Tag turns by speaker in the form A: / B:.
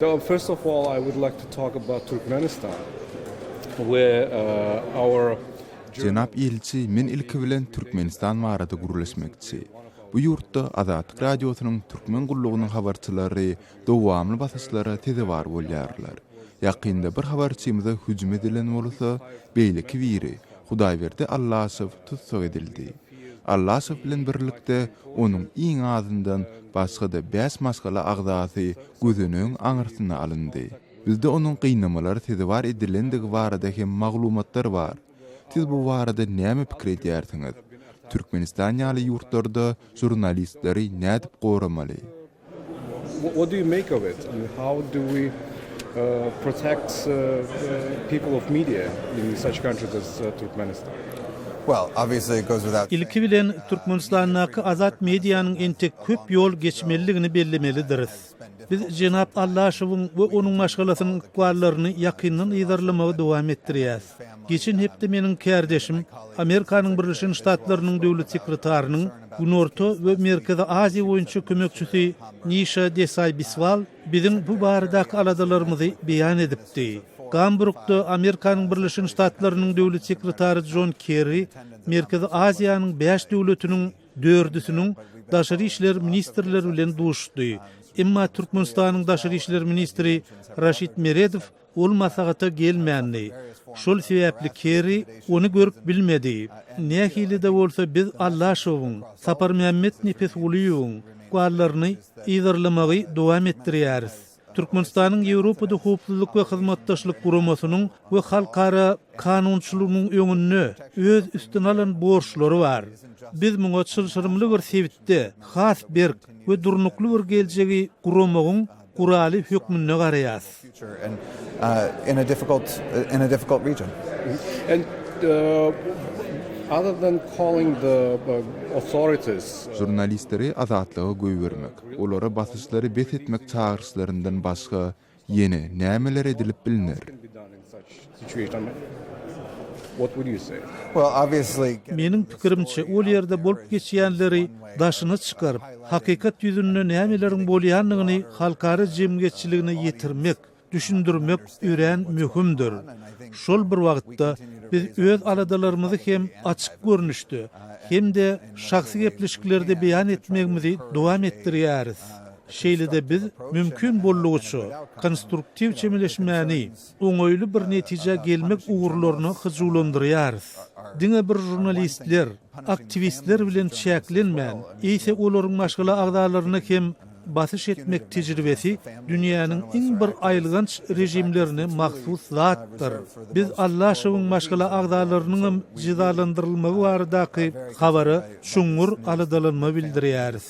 A: So first of all I would like to talk about Turkmenistan where our
B: Jenap ilçi, men ilki bilen Türkmenistan barada gürleşmekçi. Bu ýurtda Azatlyk Radiosynyň Türkmen gullugynyň habarçylary dowamly basyşlara sezewar bolýarlar. Ýakynda bir habarçymyza hüjüm edilen bolsa, beýleki biri, Hudaýberdi Allaşow tussag edildi. Allaşow bilen birlikde onuň iň azyndan başga-da bäş maşgala agzasy gözenegiň aňyrsyna alyndy. Bizde onuň gynamalara sezewar edilendigi barada hem maglumatlar bar. Siz bu barada näme pikir edýärsiňiz? Türkmenistan ýaly ýurtlarda žurnalistleri nädip goramaly?
A: What do you make of it? I mean, how do we protect people of media in such countries as Turkmenistan?
C: Well, obviously it goes without saying.
D: Ilki bilen, Türkmenistandaky azat medianyň entek köp ýol geçmelidigini bellemelidiris. Biz jenap Allaşowyň we onuň maşgalasynyň ykballaryny ýakyndan yzarlamagy dowam etdirýäs. Geçen hepde meniň kärdeşim, Amerikanyň Birleşen Ştatlarynyň Döwlet sekretarynyň Günorta we Merkezi Aziýa boýunça kömekçisi Nişa Desaý Biswal biziň bu baradaky aladalarymyzy beýan edipdi. Gamburgda Amerikanyň Birleşen Ştatlarynyň Döwlet sekretary Jon Kerri Merkezi Aziýanyň bäş döwletiniň dördüsiniň daşary işler ministrleri bilen duşuşdy. Emma Türkmenistanyň daşary işler ministri Raşid Meredow Ol maslahata gelmändi. Şol sebäpli Kerri ony görüp bilmedi. Nähili-de bolsa biz Allaşowyň, Saparmämmet Nepesgulyýewiň ykballaryny yzarlamagy dowam etdirýäris. Türkmenistanyň Ýewropada Howpsuzlyk we Hyzmatdaşlyk Guramasynyň we halkara kanunçylygynyň öňünde öz üstüne alan borçlary bar. Biz muňa çylşyrymly bir sebitde has berk we durnukly bir geljegi guramagyň guraly hökmünde garaýas.
B: Žurnalistleri azatlyga goýbermek, olara basyşlary bes etmek çagyryşlaryndan başga ýene nämeler edilip bilner?
D: Meniň pikirimçe, ol ýerde bolup geçýänleri daşyna çykaryp, hakykat ýüzünde nämeleriň bolýandygyny halkara jemgyýetçiligine ýetirmek, düşündirmek örän möhümdir. Şol bir wagtda, biz öz aladalarymyzy hem açyk görnüşde, hem-de şahsy gepleşiklerde beýan etmegimizi dowam etdirýäris. Şeýle-de biz, mümkin boldugyça, konstruktiw çemeleşmäni, oňaýly bir netijä gelmek ugurlaryna hyjuwlandyrýarys. Diňe bir žurnalistler, aktiwistler bilen çäklenmän, eýse olaryň maşgala agzalaryna hem basyş etmek tejribesi dünýäniň iň bir aýylganç režimlerine mahsus zatdyr. Biz Allaşowyň maşgala agzalarynyňam jezalandyrylmagy baradaky habara çuňňur aladalanma bildirýäris.